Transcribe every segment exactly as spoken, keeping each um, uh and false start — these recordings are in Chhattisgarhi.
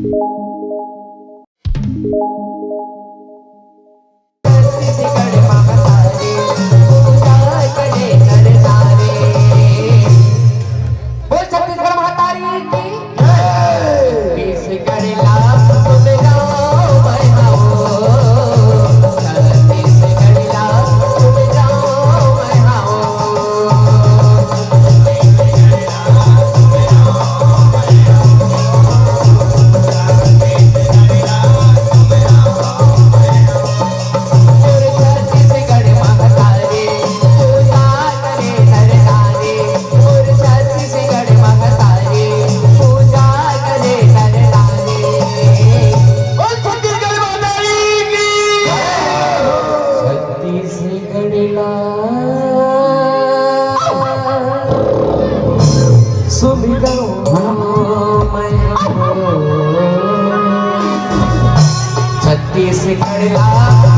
बोल छत्तीसगढ़ महतारी की। छत्तीसगढ़ ला सुमिराओ मैं हवो। छत्तीसगढ़ ला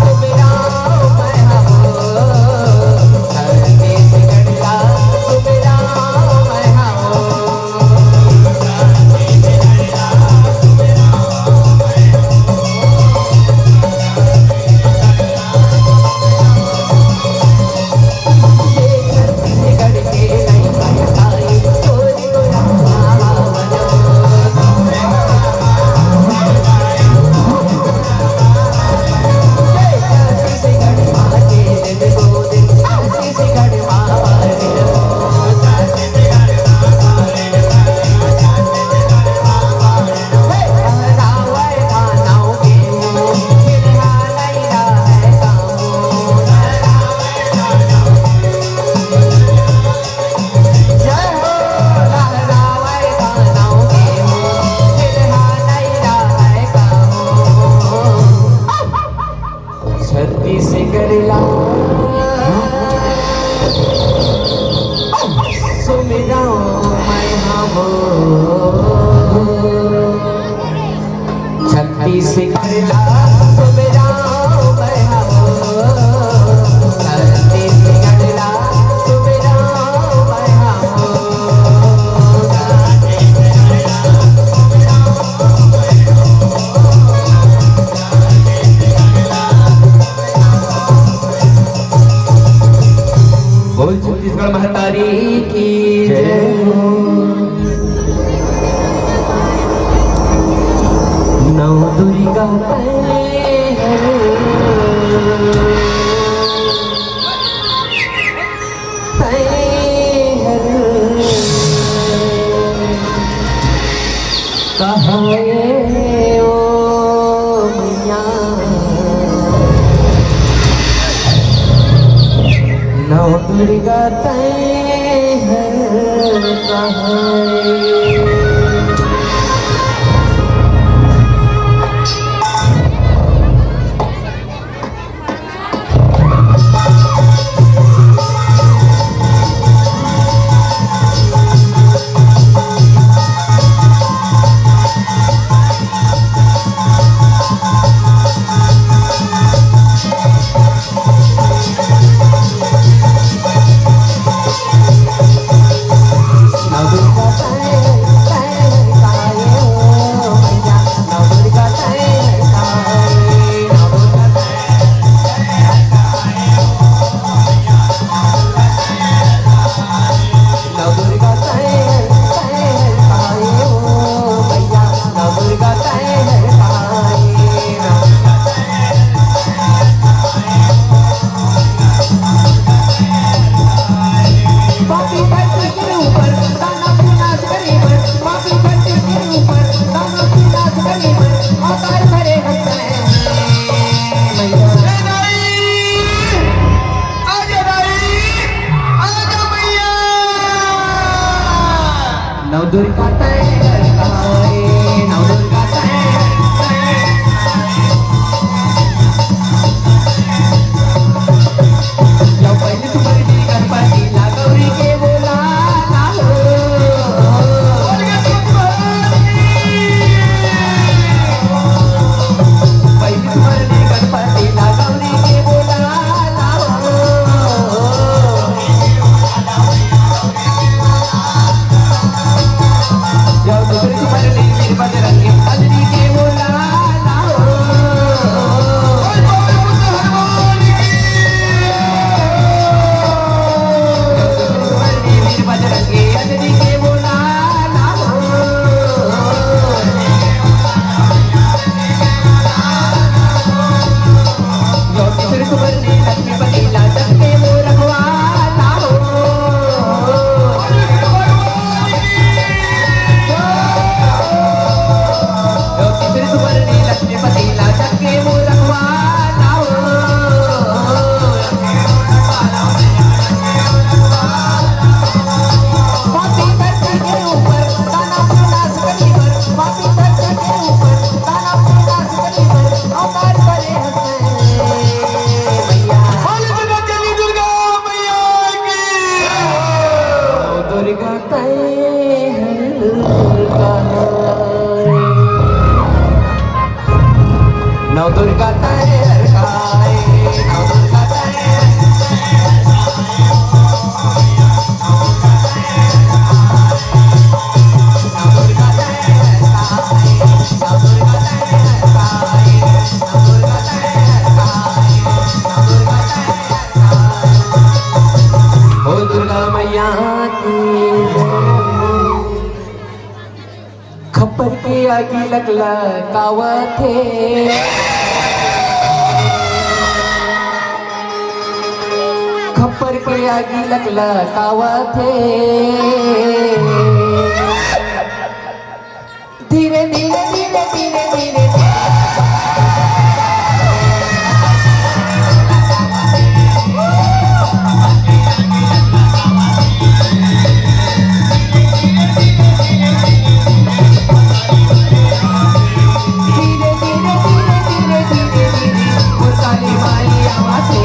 सुमिराओ मैं हवो। छत्तीसगढ़ ला सुमिराओ मैं हवो। छत्तीसगढ़ ला सुमिराओ मैं हवो। छत्तीसगढ़ ला सुमिराओ मैं हवो। छत्तीसगढ़ ला सुमिराओ मैं हवो। छत्तीसगढ़ ला सुमिराओ मैं हवो। छत्तीसगढ़ ला सुमिराओ मैं हवो। बोल छत्तीसगढ़ महतारी की जय हो। नौ दुर्गा तैं हर, तैं हर। कहाँ ए ओ मैया, नौ दुर्गा तैं हर कहाँ ए। नवदुर्गा तैं हर कहाँ ए, नवदुर्गा तैं हर कहाँ ए। जब पहली तुम्हारी गणपति ला गौरी के बोला ना हो। पहली तुम्हारी गणपति ला गौरी के बोला ना हो। दुर्गा तैं हर काय, दुर्गा तैं हर काय। ओ दुर्गा मैया की जय। खप्पर के आगी लकलकावत हे। खप्पर के आगी लकलकावत हे। धीरे धीरे धीरे धीरे धीरे धीरे। धीरे धीरे धीरे धीरे धीरे धीरे मोर काली माई आवत हे।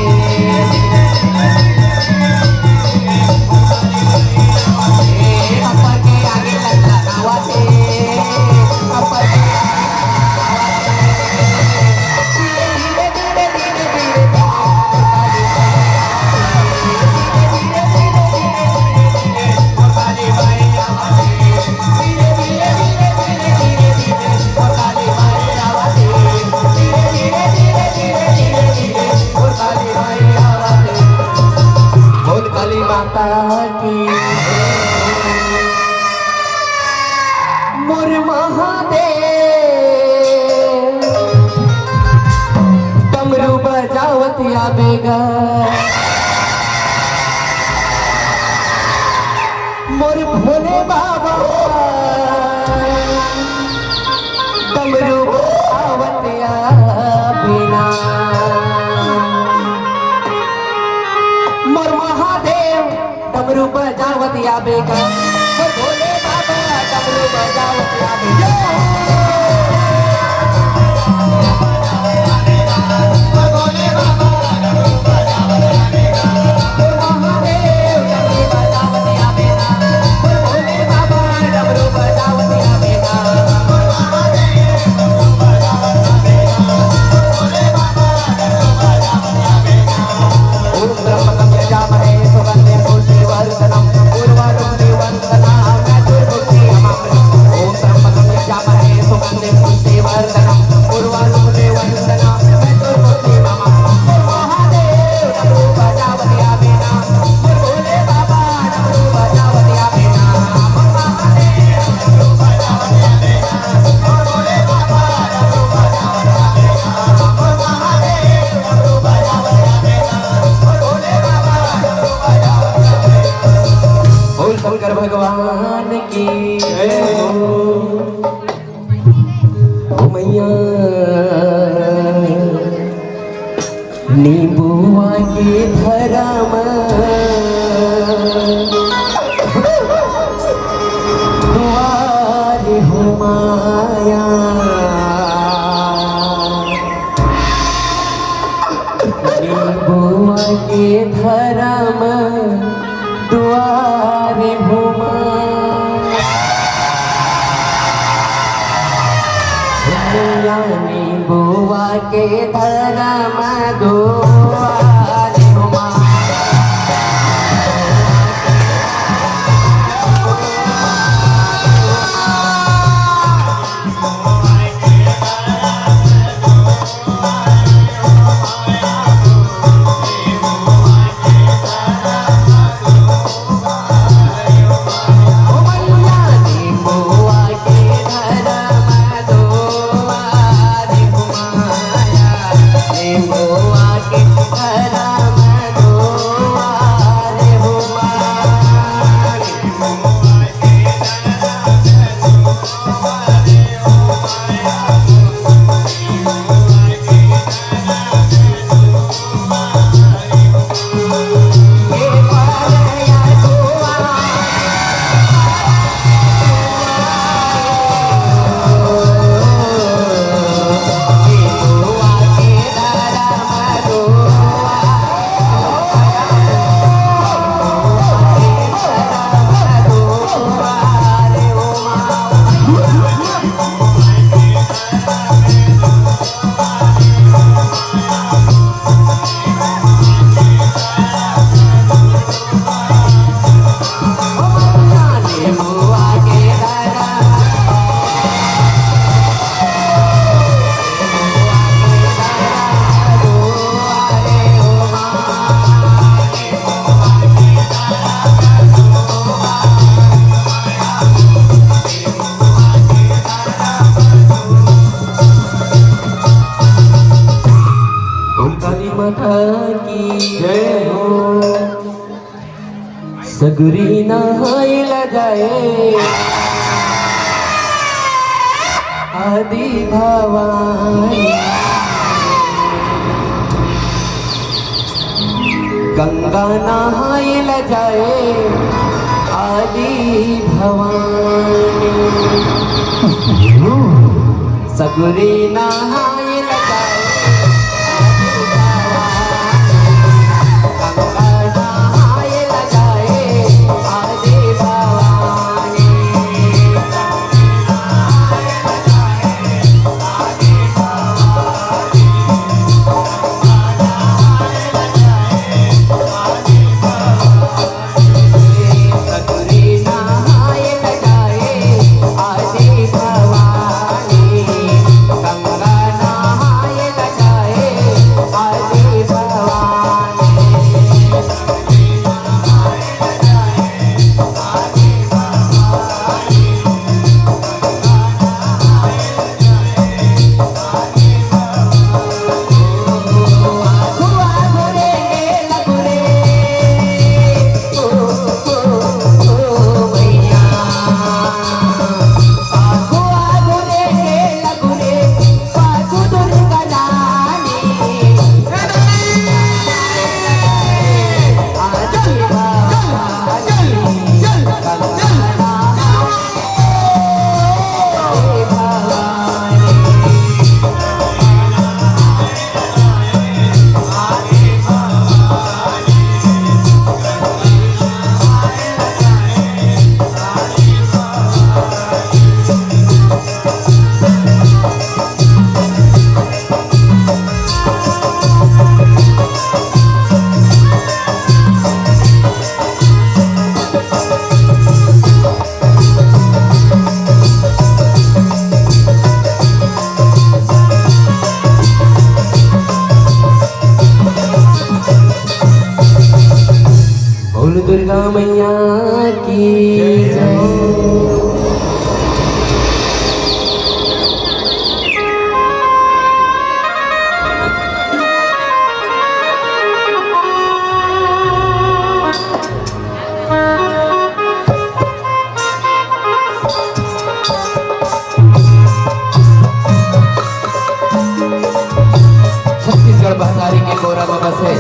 ए, अब्बड़ के आगे लग लगावत हे। अब्बड़ के आगे लग लगावत हे। धीरे धीरे धीरे धीरे धीरे। बोल काली माता की। मोर महादेव डमरू बजावत आबे गा। मोर भोले बाबा डमरू बजावत आबे ना। मोर महादेव डमरू बजावत आबे गा। मोर भोले बाबा डमरू बजावत आबे गा। बोल शंकर भगवान की जय हो। ओ मैया, नींबुआ के धरम दुआर हो माया। नींबुआ के धरम दुआर हो माया। नींबुआ के धरम दुआर हो माया। की जय हो। सगरी नहाय ला जाए आदि भवानी, गंगा नहाय ला जाए आदि भवानी, सगरी नहाय ला जाए। बोल दुर्गा मैया की जय। छत्तीसगढ़ महतारी के कोरा में बसे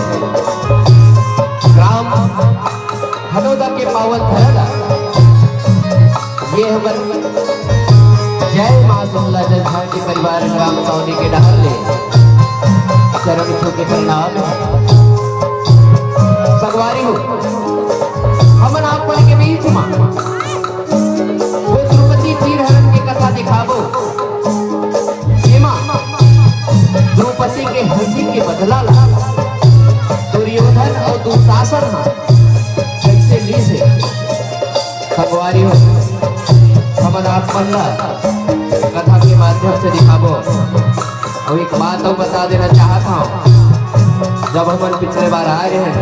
ग्राम हनोदा के पावन धरा ला ये हमर जय माँ सुनला जल झांकी परिवार ग्राम सौनी के डहर ले चरण छू के प्रणाम हे। संगवारी हो, हमन आप मन के बीच मा वो द्रौपदी चीरहरण के कथा दिखाबो। जेमा द्रौपदी के हंसी के बदला ला दुर्योधन अउ दुशासन ह कइसे लीस हे। संगवारी हो, हमन आप मन ला कथा के माध्यम से दिखाबो। अउ एक बात अउ बता देना चाहत हंव, जब हमन पिछले बार आए रहेन,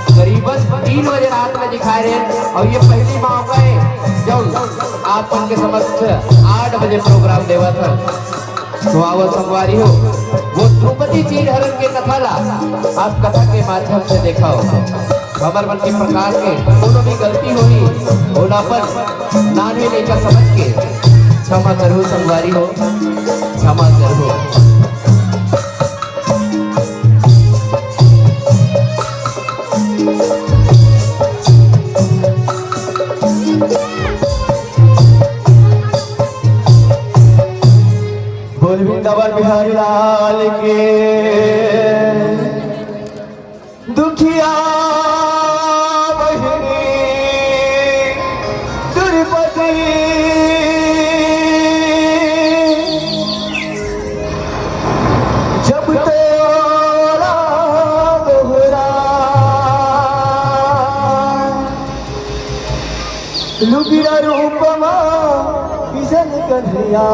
करीबन तीन बजे रात में दिखाए रहेन, अउ ये पहली मौका हे, जब आप मन के समक्ष आठ बजे प्रोग्राम देवत हन। तो आवो संगवारी हो, वो द्रौपदी चीरहरण के कथा ला आप कथा के माध्यम से देखव। हमर मन के प्रकाश के कोनो भी गलती होही, ओला अपन नानवे लइका समझ के क्षमा करहू संगवारी हो, क्षमा करहू। बोल वृंदावन बिहारी लाल के। दुखिया बहिनी द्रौपदी, जब तोला दोहरा लुगिरा रूपमा किसन कन्हैया।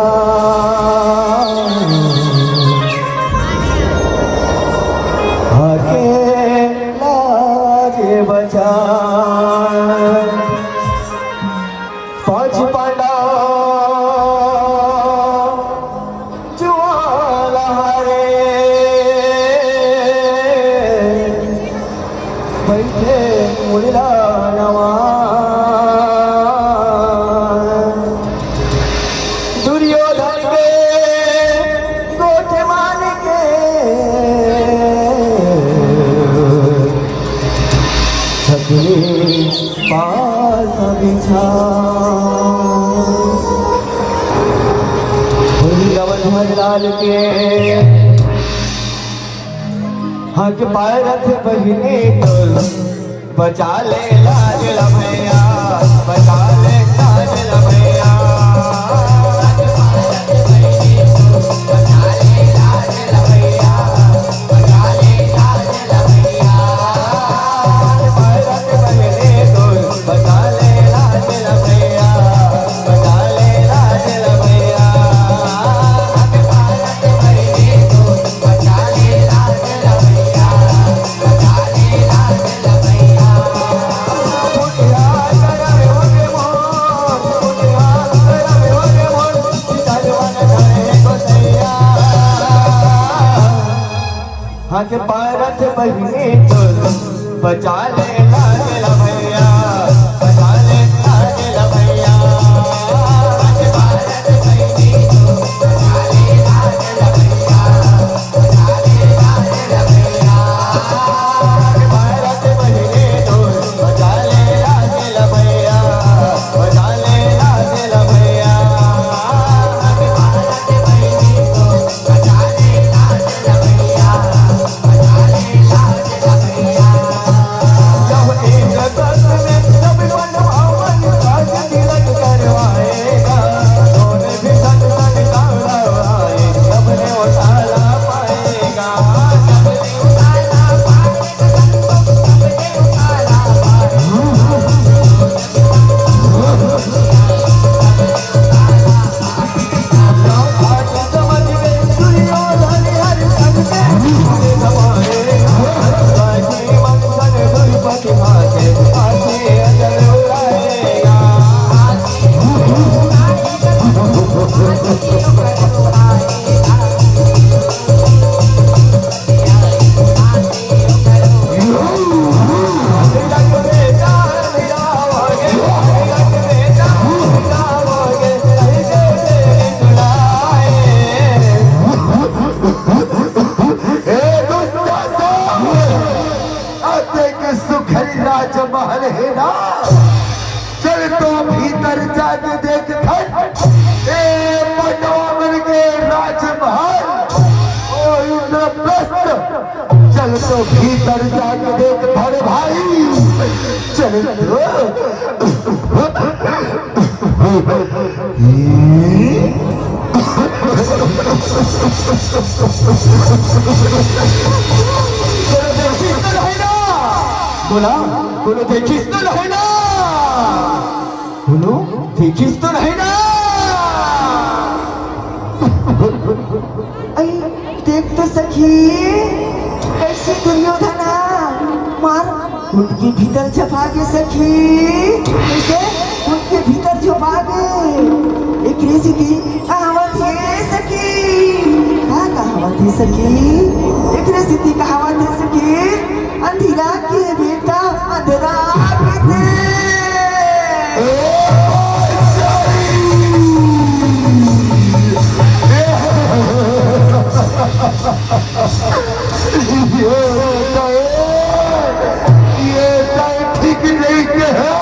आके लाज बचा पांच पांडव जुआला हरे। बोली गवन हर लाल के। हाँ के पारत बहिनी तो बचा ले लाज ल भैया, बचा ले लाज ल भैया। हाँ के पारत बहिनी तो बचा ले लाज ल भैया, बचा ले लाज ल भैया। ए दुष्टासन, अतेक सुघर राजमहल हे ना, चल तो भीतर जाके देख फट। ए पटवावन के राजमहल, ओ इंद्रप्रस्थ, चल तो भीतर जाके देख फट भाई, चल तो। बोला, बोलो, देखिस तो नहीं ना? बोलो, देखिस तो नहीं ना? अई, देख तो सखी, कैसे दुर्योधन मार उनके भीतर झपा के सखी, कैसे उनके भीतर झपा के। एकरे सेती कहावत हे सखी, का कहावत हे सखी? एकरे सेती कहावत हे सखी, अंधिरा के बेटा अंधरा के दे। ये तय ठीक नहीं के हे,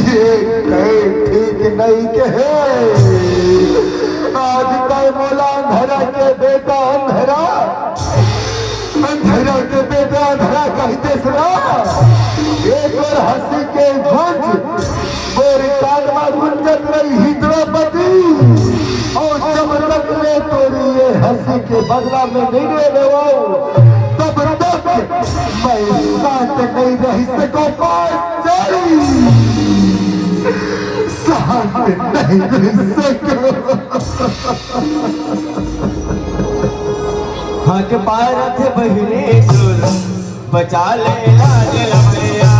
ये तय ठीक नहीं के हे। आज तय मोला अंधरा के बेटा अंधरा, अंधरा के बेटा अंधरा कहते सुना। एक बार हंसी के गूंज गोरी कान में गुंजत रही हितरापति। और जब तक मैं तेरी ये हंसी के बदला में नहीं ले लेवाऊं, तब तक मैं शांत नहीं रह सकूं। पांचाली, शांत नहीं रह सकूं। हाँ के पारत बहिनी सुर बचा ले लाज ल भैया,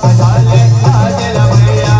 बचा ले लाज ल भैया।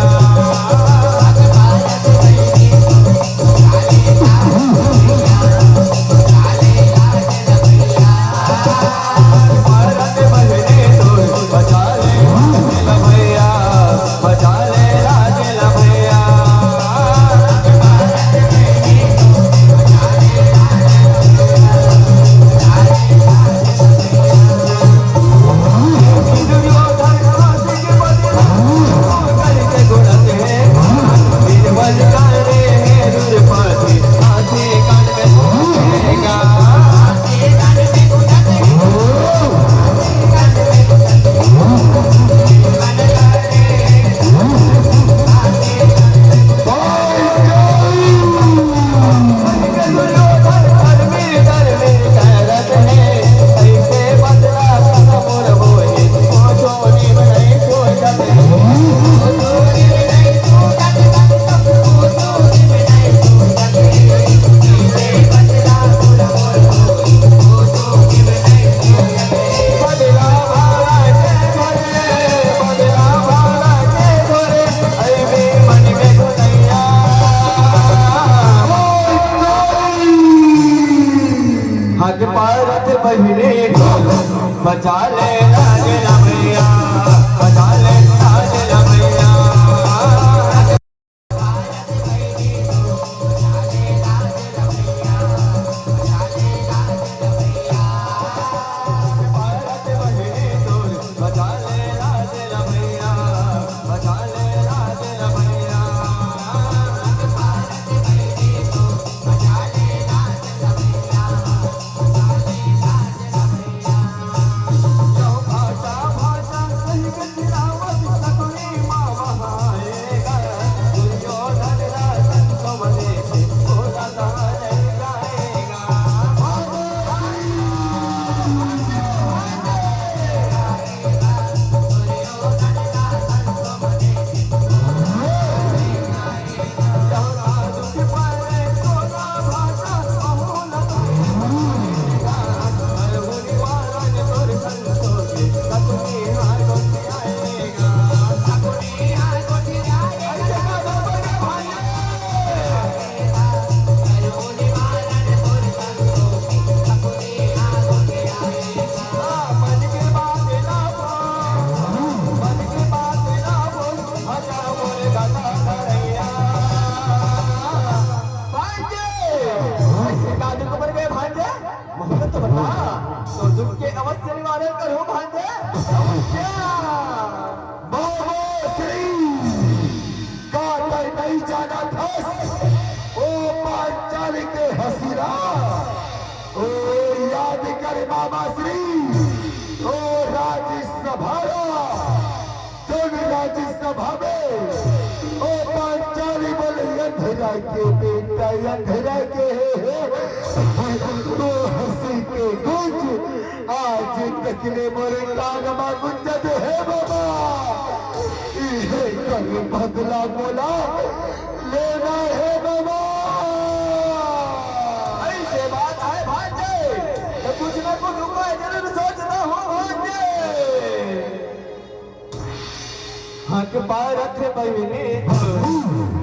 बहिनी ढोल बजा ले, लाज ला भैया, बजा ले, लाज ला भैया। भांजे, ऐसे का दुख बर गए भांजे? मोहब्बत तो बता, तो दुख के अवश्य निवारण करो भांजे। अवश्य। बाबा श्री का तैं नइ जानत हस, ओ पांचाली के हसीना, ओ याद कर बाबा श्री, ओ राज्यसभा ला, जब राज्यसभा में ओ पांचाली बोले, "अंधरा के बेटा, अंधरा के हे, हे, ओ हंसी के गूंज, आज तक ले मोरे कान मा गूंजत हे बाबा, इहे कर बदला मोला लेना हे बाबा।" ऐसे बात है भांजे, तो कुछ ना कुछ उपाय जरूर सोचना हो भांजे। हक पारत बहिनी तो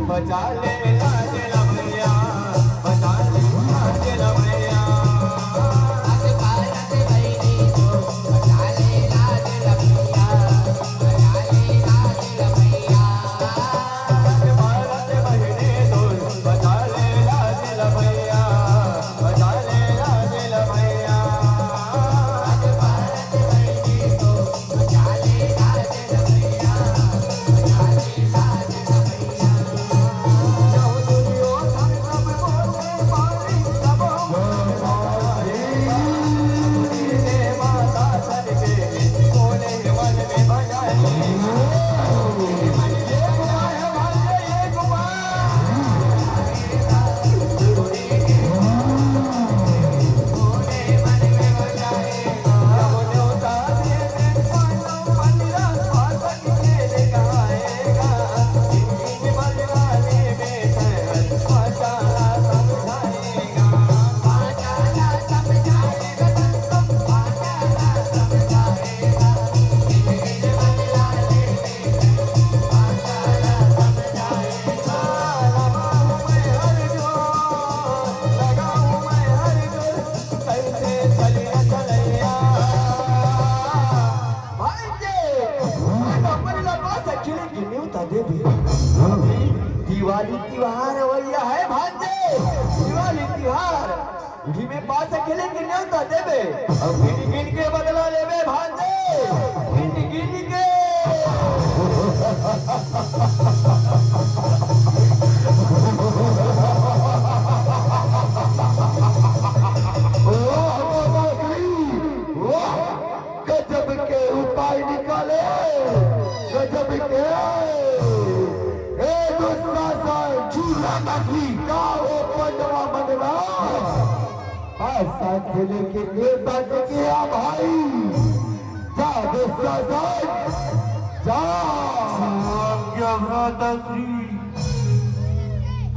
बचा ले लाज ला भैया, बचा ले लाज ला भैया। हक पारत बहिनी तो बचा ले लाज ला भैया, बचा ले लाज ला भैया। हक पारत बहिनी तो बचा ले लाज ला भैया, बचा ले लाज ला भैया। हक पारत बहिनी तो भांजे, अपन ला पास अकेले के न्योता देबे। अभी दिवाली तिहार अवइया है भांजे, दिवाली तिहार। इही में पास अकेले के न्योता देबे। अब गिन गिन के बदला लेबे भांजे, गिन गिन के। वाह, वाह, वाह, वाह। गजब के उपाय निकाले, गजब के। ए दुशासन, झूला नकली का ओ पंडवा मंडला। पासा खेले के लिए बच गया भाई। जा दुशासन, जा। आज्ञा भ्राता श्री।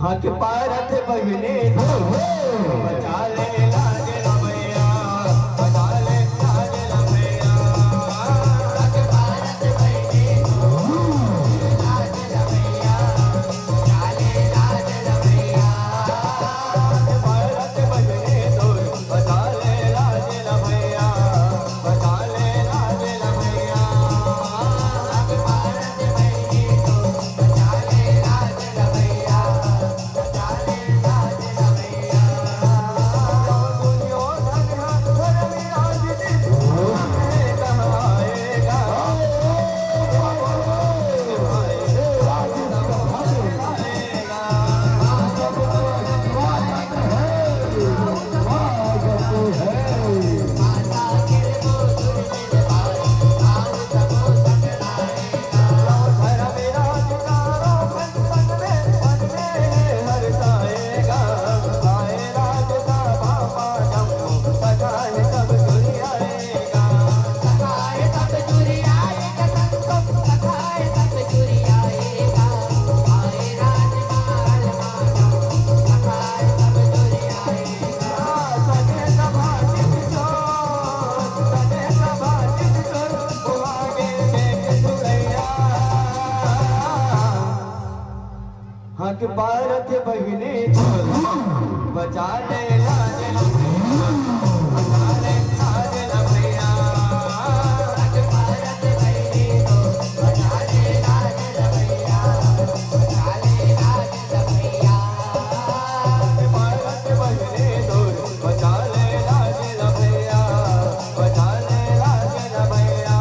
हक पारत बहिनी तो बचा ले लाज ला भैया, बचा ले लाज ला भैया। हक पारत बहिनी तो लाज ला भैया, बचा ले लाज ला भैया। हक पारत बहिनी तो बचा ले लाज ला भैया। भारत बहिनी तोर, बचा ले लाज ल भैया, बचा ले लाज ल भैया। भारत बहिनी तोर, बचा ले लाज ल भैया, बचा ले लाज ल भैया। भारत बहिनी तोर, बचा ले लाज ल भैया, बचा ले लाज ल भैया।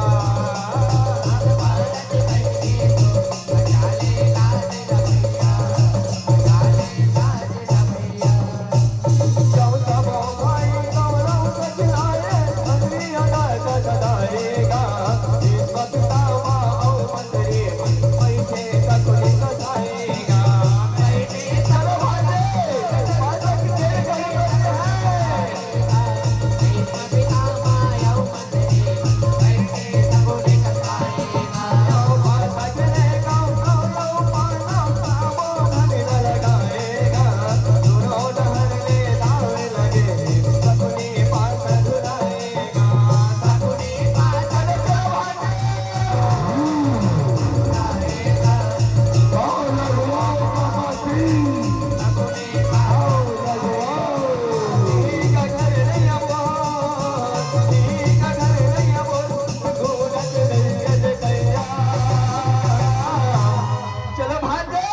चलो भांजे,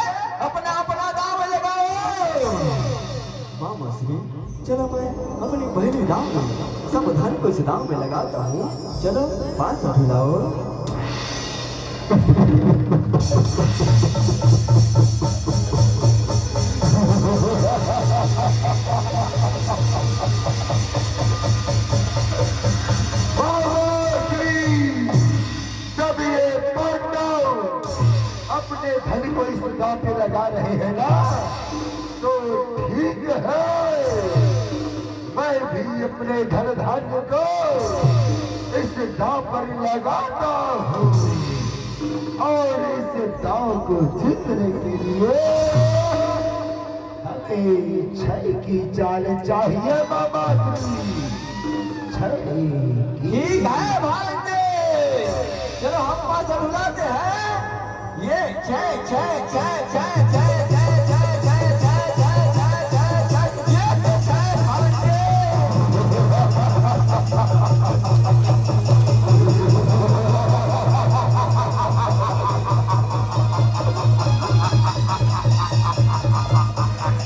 अपना अपना दांव लगाओ। माँ मौसमी, चलो मैं अपनी पहली दांव में सब धन को इस दांव में लगाता हूँ। चलो पाँच सौ लाओ। जब ये पांडव अपने धन को इस दांव पे लगा रहे हैं ना, तो ठीक है, मैं भी अपने धन धान्य को इस दांव पर लगाता हूँ और इस दांव को जीतने के लिए हमें छह की चाल चाहिए मामा श्री। छह की। ठीक है भांजे, चलो हम पाँच सौ बुलाते हैं। ये छह, छह, छह, छह, छह, छह, छह, छह, छह, छह, छह, छह, छह, ये तो छह भांजे।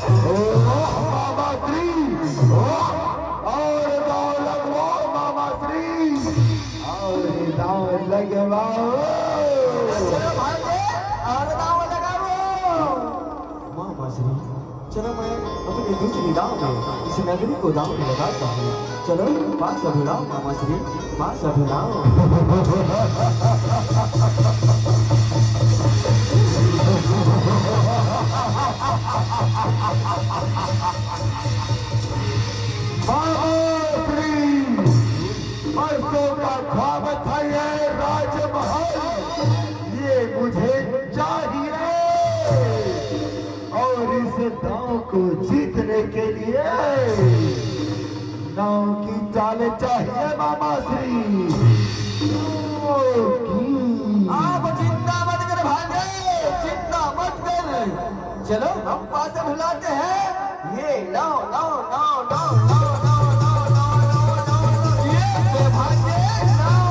वाह, वाह, श्री, वाह। और दांव लगवाओ, मामा श्री, और दांव लगवाओ। चलो भांजे, और दांव लगाओ। मामा श्री, चलो मैं अपनी दूसरी दांव में इस नगरी को दांव में लगाता हूँ। चलो, पाँच सौ बुलाओ मामा श्री, पाँच सौ बुलाओ। मामा श्री, परसों का ख्वाब था ये राजमहल, ये मुझे चाहिए। और इस दांव को जीतने के लिए नाव की चाल चाहिए मामा श्री। नाव की। आप चिंता मत कर भांजे, चिंता मत कर। चलो हम पास बुलाते हैं। ये नाव, नाव, नाव, नाव। ये भांजे नाव।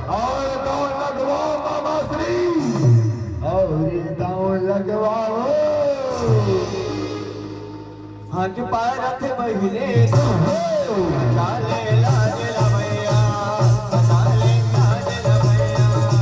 और दांव लगवाओ मामा श्री, और दांव लगवाओ। हट पारत बहिने तो चाले लाज लवैया, चाले लाज लवैया।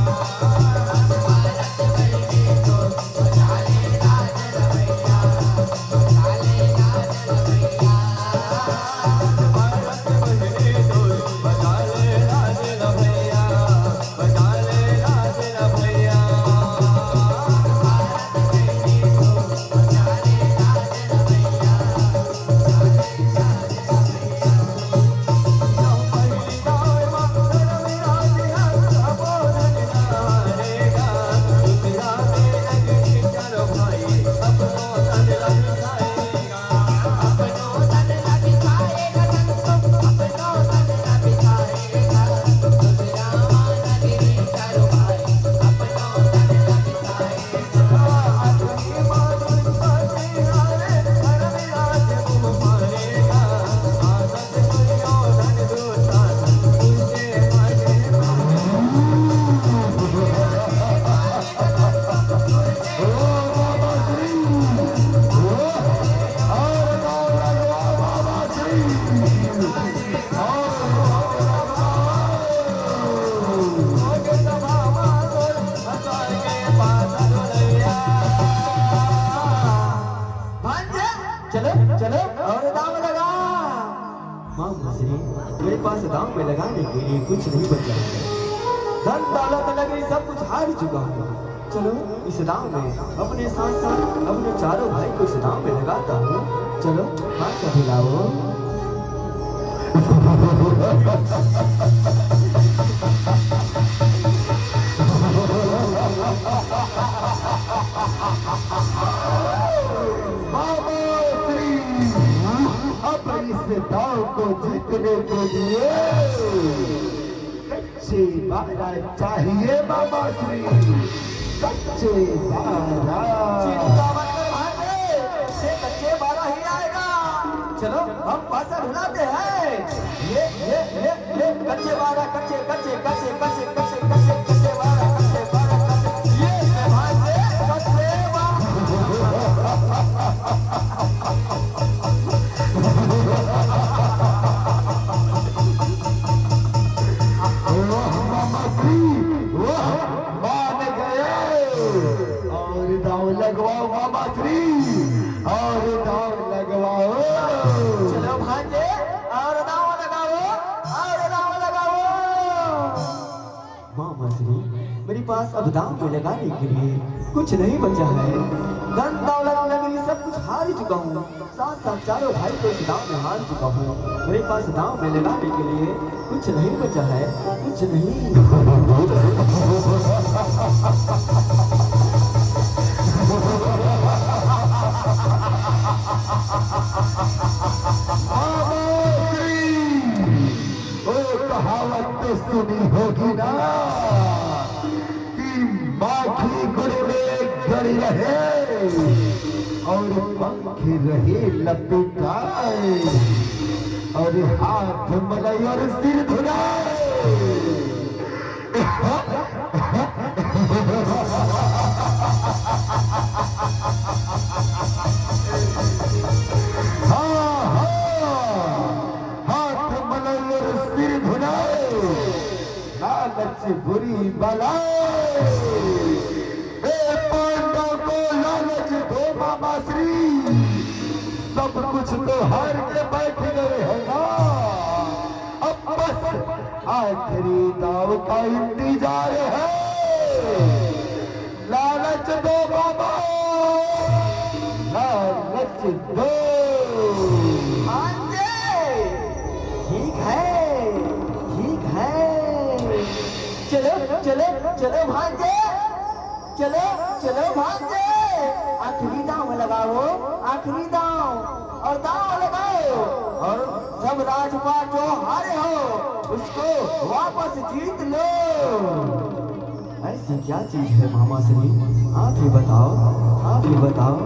मेरे पास दांव में लगाने के लिए कुछ नहीं बचा है। धन दौलत नगरी सब कुछ हार चुका हूँ। चलो, इस दांव में अपने साथ साथ अपने चारों भाई को इस दांव में लगाता हूँ। चलो, हाथ सा हिलाओ। बाबा श्री, अब इस दांव को जीतने के लिए कच्चे बारह चाहिए बाबा श्री, कच्चे बारह। चिंता मत कर भांजे, ये कच्चे बारह ही आएगा। चलो, हम पासा ढुलाते हैं। ये ये ये ये कच्चे बारह, कच्चे कच्चे कच्चे कच्चे कच्चे कच्चे कच्चे बारह, कच्चे बारह, कच्चे, ये भांजे, कच्चे बारह। वाह मामा श्री, वाह, मान गए। और दांव लगवाओ मामा श्री, और दांव लगवाओ। चलो भांजे, और दांव लगाओ, और दांव लगाओ। मामा श्री, मेरे पास अब दांव में लगाने के लिए कुछ नहीं बचा है। धन दौलत नगरी सब कुछ हार चुका हूँ। साथ साथ चारों भाई को इस दांव में हार चुका हूँ। मेरे पास दांव में लगाने के लिए कुछ नहीं बचा है, कुछ नहीं। वो कहावत तो सुनी होगी ना कि माखी गुड़ में गड़ी रहे और पंख रहे लपेटाए और हाथ मलाई और सिर धुलाए। हाँ, हाँ, हाथ मलाई और सिर धुलाए। लालच बुरी बलाए। ए पांडव को लालच दो मामा श्री, सब कुछ तो हार के बैठ गए हैं ना। अब बस आखिरी दांव का इंतजार है। लालच दो बाबा, लालच दो। भांजे, ठीक है, ठीक है। चलो, चलो, चलो भांजे, चलो, चलो भांजे। आखिरी दांव लगाओ, आखिरी दांव, और दांव लगाओ, और सब राजपाट जो हारे हो, उसको वापस जीत लो। ऐसी क्या चीज है मामा श्री? आप ही बताओ, आप ही बताओ।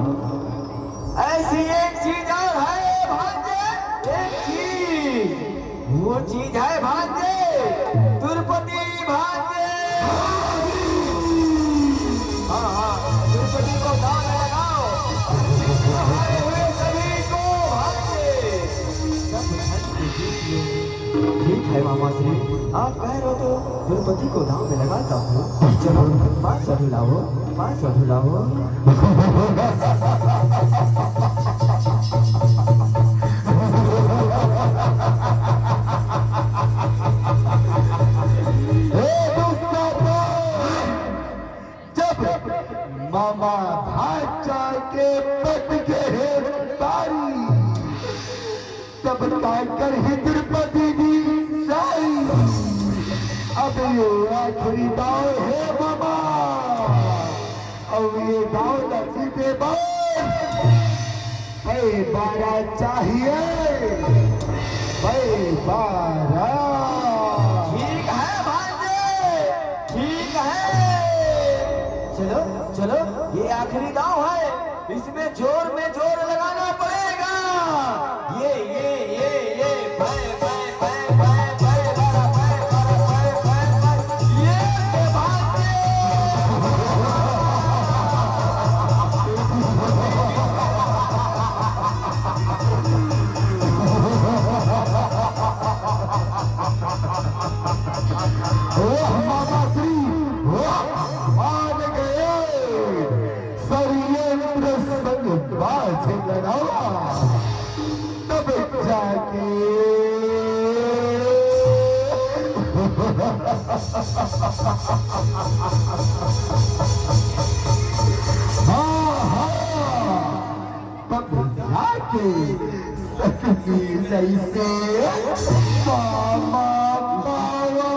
ऐसी एक चीज और है भांजे, एक चीज। वो चीज है भांजे, तिरुपति भांजे। हाँ, हाँ, तिरुपति को दांव लगाओ। आए हुए सभी को भांजे। सब धन के दीजिए। ठीक है मामा श्री, आप कह रहे हो तो तिरुपति को दांव में लगाता हूँ। चलो, पाँच सौ ढुलाओ, पाँच सौ ढुलाओ। ए दूसरा, जब मामा भांचा के पट के हे तारी, तब का करही तिरुपति जी सारी। अब ये आखिरी दांव हे मामा, अब ये दांव ला जीते बर भाई बारह चाहिए, भाई बारह। ठीक है भांजे, ठीक है। चलो, चलो, ये आखिरी दांव है, इसमें जोर में जोर लगाना पड़ेगा। ये, ये, ये, ये, बाय, बाय, बाय, बाय, बाय, बारह, बाय, बारह, बाय, बाय, बाय। ये, ये बात है। वाह मामा श्री, वाह, मान गए। षड्यंत्र संग बाझ लड़ावा, तब जाके हाँ, हाँ, पगला के सकनी जैसे मामा पावा।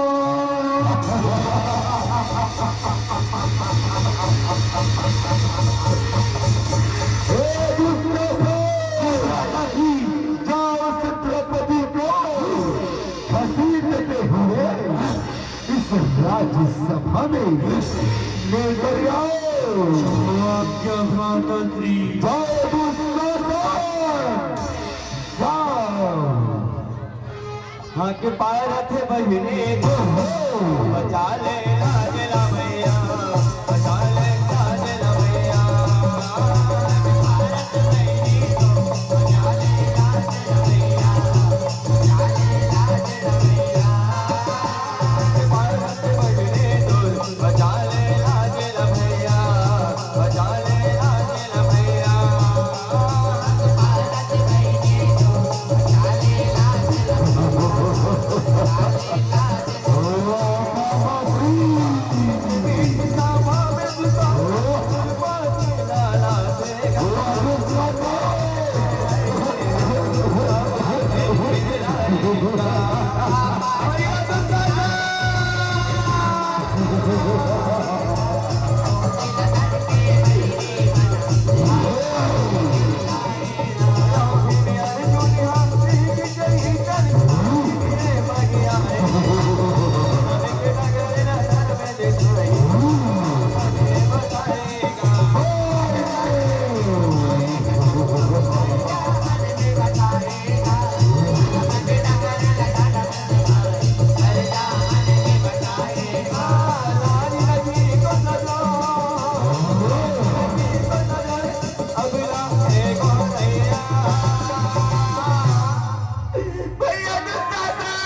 हे दुष्ट से, जाओ उस द्रौपदी को घसीटते हुए इस राज्यसभा में लेकर आओ। आज्ञा भ्राता श्री। जाओ दुशासन, जाओ। हाँ के पाए रथे बहिनी को, बचा ले लाज ला भैया, बचा ले लाज ला भैया। भैया दुशासन,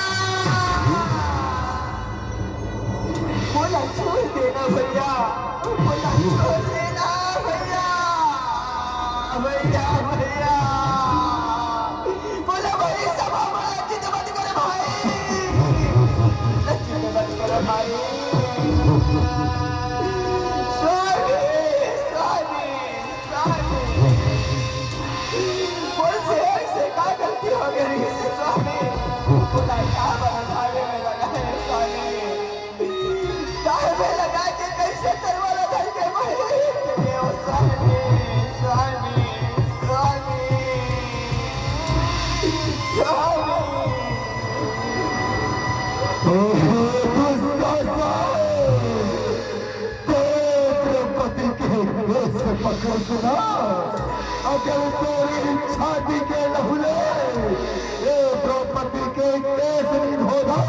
मोला छोड़ देना भैया, मोला छोड़ देना भैया, भैया, भैया, मोला भाई सब हमारा चित मत करे भाई, चित मत करे भाई। स्वामी, स्वामी, स्वामी, मोर से ऐसे का गलती हो गई है स्वामी? खुदा का बड़ा धागे में लगा है स्वामी। धागे में लगा के कैसे करवा लगा के भाई? स्वामी, स्वामी, स्वामी, स्वामी। ओहो, दुशासन! तो द्रौपदी के केस पकड़ सुना, अगर तेरी छाती के लहू ले, ए द्रौपदी के केस नहीं धोधा,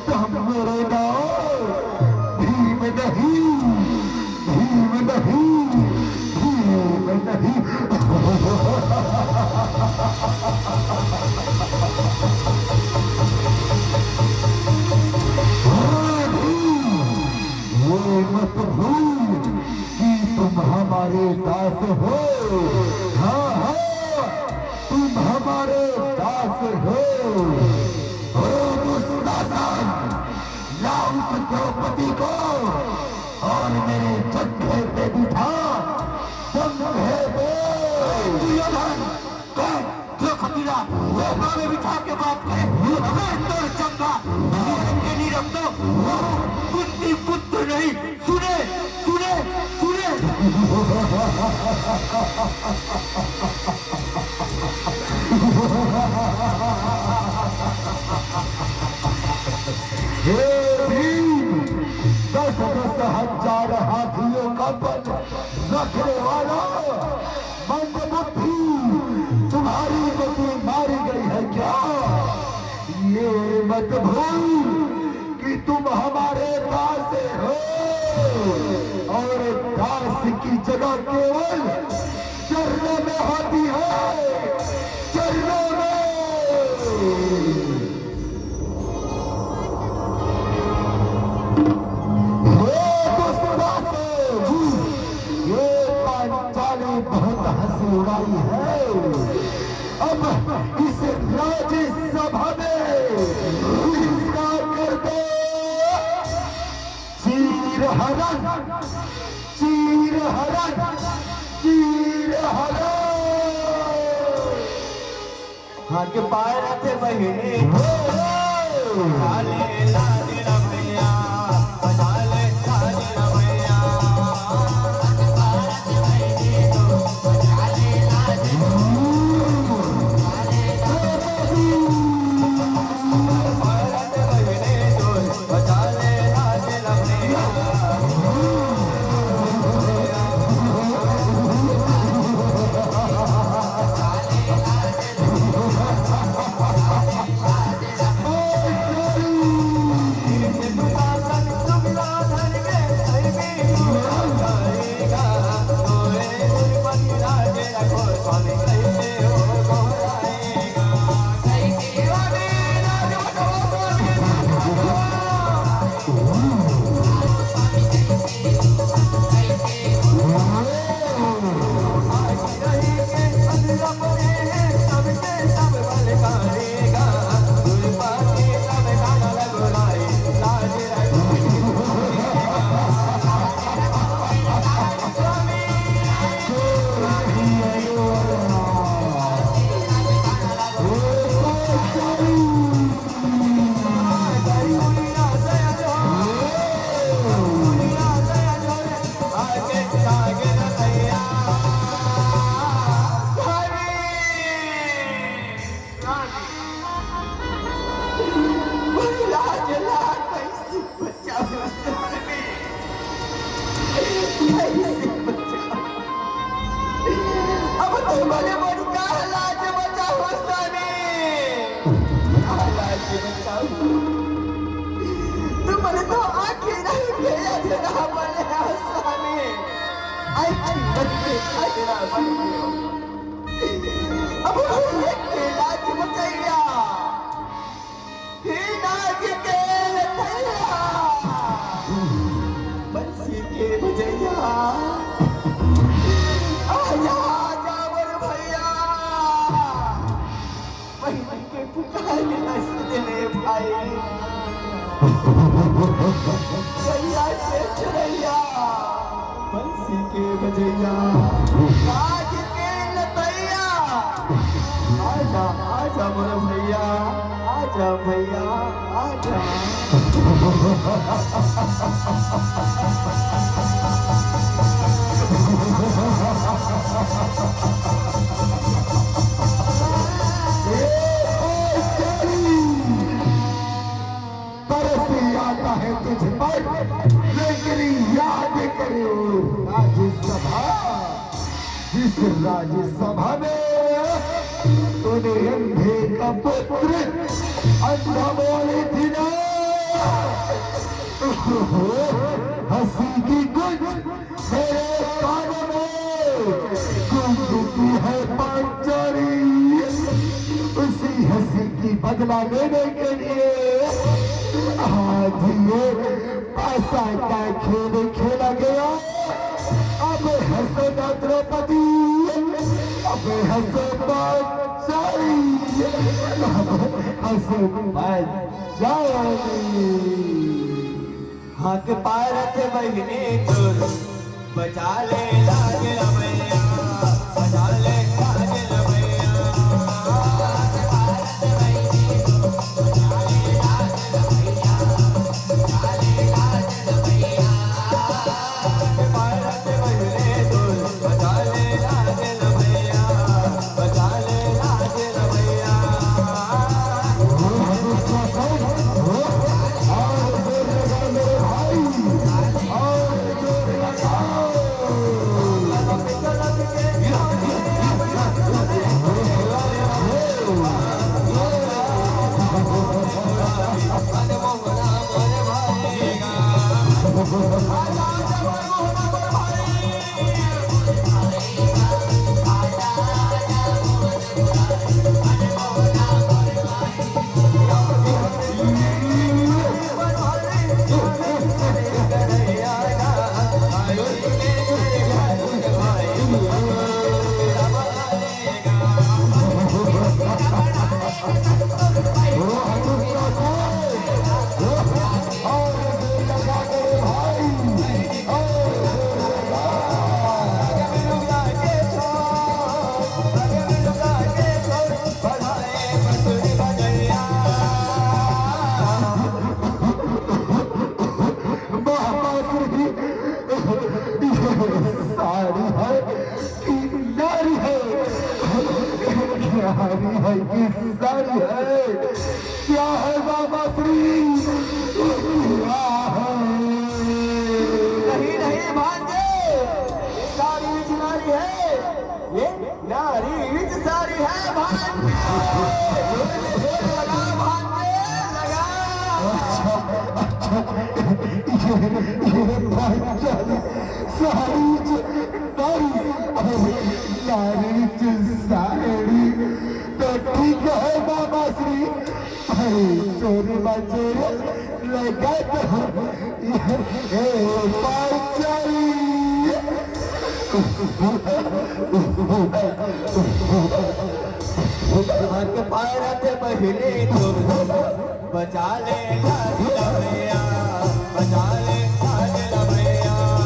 तो हम मेरे नाम भीम नहीं, भीम नहीं, भीम नहीं। हाँ भीम, ये मत भूल कि तुम हमारे दास हो। हाँ, हाँ, तुम हमारे दास हो। ओ दुशासन, ला उस द्रौपदी को और मेरे जंघे पे बिठा, जंघे पे। दुर्योधन, कौन? जो खतीरा, वो में बिठा के बात करे। अगर तोर चंगा, तोर के नहीं रखता, वो कुंती पुत्र नहीं। सुने, सुने, सुने। हे भीम, दस दस हजार हाथियों का बल रखने वाला मंदबुद्धि, तुम्हारी गति मारी गई है क्या? ये मत भूल कि तुम हमारे दास हो और दास की जगह केवल चरणों में होती है, चरणों में। हे दुशासन, ये पांचाली बहुत हंसी उड़ाई है। अब इस राज्यसभा में बहिष्कार कर दो। हरन, चीर हरन, चीर हरन। हाँ के पाए रथे बहिनी। अब तो बड़े बड़का लाज बचाओ स्वामी। लाज बचाओ। तुम्हारे तो आंखें नहीं गया थे ना बने स्वामी। आई थी बच्चे का जरा बन गयो। अब हम एक लाज बचैया। हे नाग के लथैया, बंसी के बजैया, आजा, आजा मोर भैया, बहिनी के पुकार के नस देले भाई, भैया के चुरैया, बंसी के बजैया, नाग के लथैया। आजा, आजा मोर भैया, आजा भैया, आजा। तरस आता है तुझ पर, लेकिन याद करो राज्यसभा। जिस राज्यसभा में तूने अंधे का पुत्र अंधा बोले थी ना, हंसी की गूंज मेरे कानों में गूंजती है पांचाली। उसी हंसी की बदला लेने के लिए आज ये पासा का खेल खेला गया। अब हंसो ना द्रौपदी, अब हंसो पांचाली, अब हंसो पांचाली। हाँ के पारत बहिनी तोर, बचा ले लाज रमैया, बचा ले लाज रमैया। बाबा श्री, ये साड़ी है कि नारी है? नारी है कि साड़ी है? क्या है बाबा श्री, क्या है? नहीं, नहीं भांजे, ये साड़ी विच नारी है, ये नारी विच साड़ी है भांजे। जोर से जोर लगा भांजे, लगा। अच्छा, अच्छा, ये, ये भांजे, साड़ी विच नारी, नारी विच साड़ी, तो ठीक है बाबा श्री। अरे चोरी बा चोरी, लगा तो, ए, पाँच चारी। हाथ के पाए रहते पहले तो बचा ले, बचा ले, बचा ले, बचा ले, बचा ले।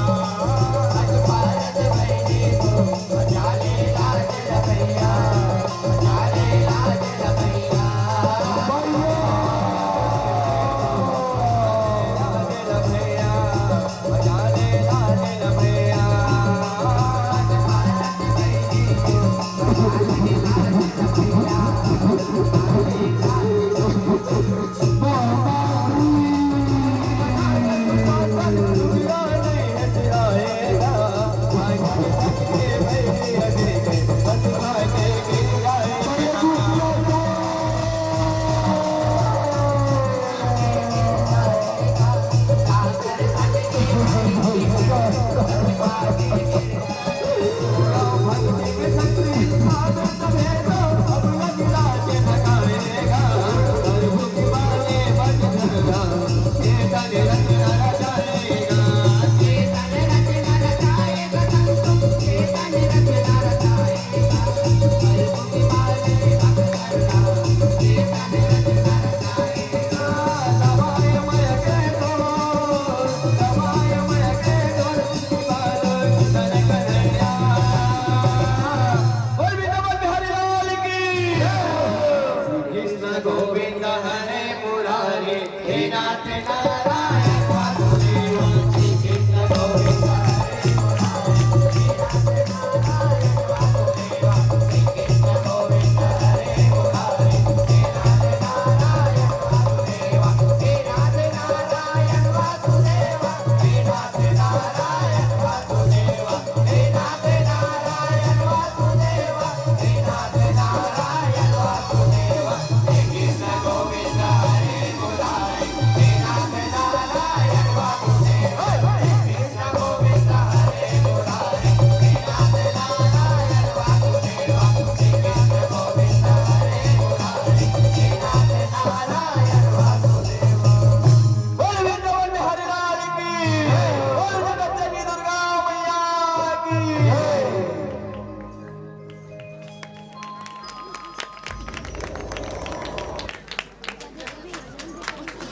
कृष्ण गोविंद हरे मुरारी, हे नाथ नारायण।